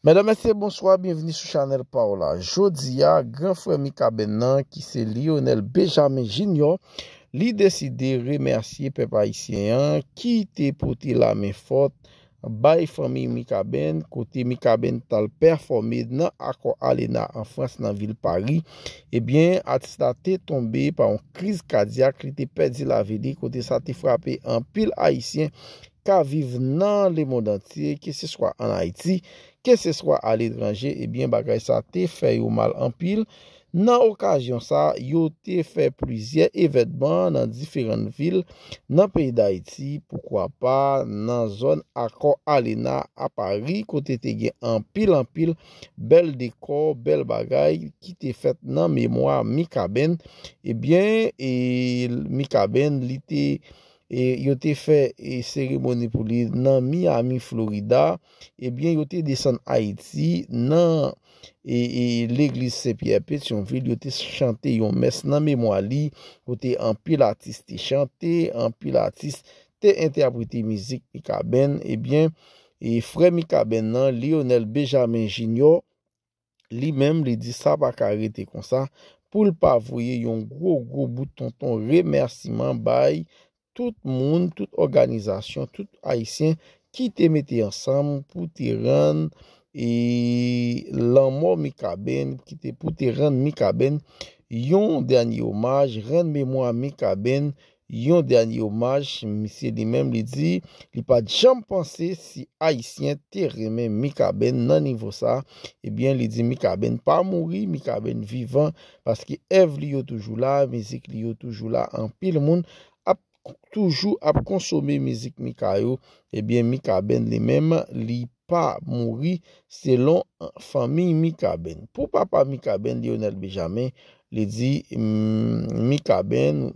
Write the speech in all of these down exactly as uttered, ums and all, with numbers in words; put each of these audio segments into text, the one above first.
Medam, mesye, bonswa, byenvini sou chanèl pa w la. Jodi a, gran frè Mikaben nan, ki se Lionel Benjamin Junior, li deside remèsye pèp ayisyen an ki te pote lamen fòt bay fanmi Mikaben, kote Mikaben t al pèfòme nan Accor Arena an Frans, nan vil Pari. Ebyen, atis la te tonbe pa yon kriz kadyak, li te pèdi lavi li, kote sa te frape anpil Ayisyen k ap viv nan lemonn antye, keseswa ann Ayiti, keseswa aletranje. Ebyen, bagay sa te fè yo mal anpil. Nan okazyon sa, yo te fè plizyè evènman nan diferan vil nan peyi Dayiti, poukwa pa nan zòn Accor Arena a Pari, kote te gen anpil, anpil bèl dekò, bèl bagay ki te fèt nan memwa Mikaben. Ebyen, e, Mikaben, li te, e, yo te fè, e, seremoni pou li nan Miami, Florida. Ebyen, yo te desann Ayiti nan, e, e, legliz Sen Pyè Petyonvil. Yo te chante yon mès nan memwa li, kote anpil atis te chante, anpil atis te entèprete mizik Mikaben. Ebyen, e, frè Mikaben nan, Lionel Benjamin Junior, li menm, li di sa pa ka rete konsa, pou l pa voye yon gwo, gwo bout tonton remèsiman bay tout moun, tout òganizasyon, tout Ayisyen ki te mete ansanm pou te rann, e, lanmò Mikaben, ki te, pou te rann Mikaben yon dènye omaj, rann memwa Mikaben yon dènye omaj. Misye li menm, li di, li pa t janm panse si Ayisyen te renmen Mikaben nan nivo sa. Ebyen, li di Mikaben pa mouri, Mikaben vivan, paske èv li yo toujou la, mizik li yo toujou la. Anpil moun ap toujou ap konsome mizik Mika yo. Ebyen, Mikaben li menm, li pa mouri, selon fanmi Mikaben. Pou papa Mikaben, Lionel Benjamin, li di, mm, Mikaben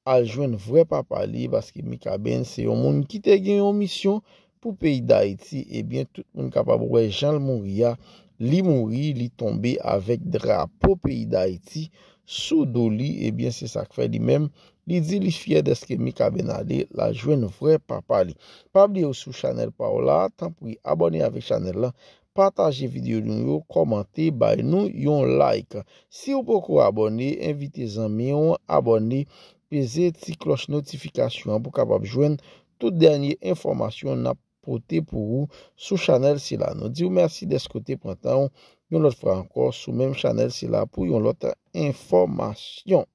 al jwenn vrè papa li, paske Mikaben se yon moun ki te gen yon misyon pou peyi Dayiti. Ebyen, tout moun kapab wè jan l mouri a. Li mouri, li tonbe avèk drapo peyi Dayiti sou do li. Ebyen, se sa k fè li menm, li di li fyè dèske Mikaben ale, l al jwenn vrè papa li. Pa bliye w sou chanèl pa w la, tanpri abòne avèk chanèl la, pataje videyo nou yo, kòmante, bay nou yon like. Si w poko abòne, envite zanmi w abòne, peze ti klòch notifikasyon an pou kapab jwenn tout dènye enfòmasyon n ap pote pou ou sou chanèl sila. Nou di w mèsi dèske w te pran tan w yon lòt fwa ankò sou menm chanèl sila pou yon lòt enfòmasyon.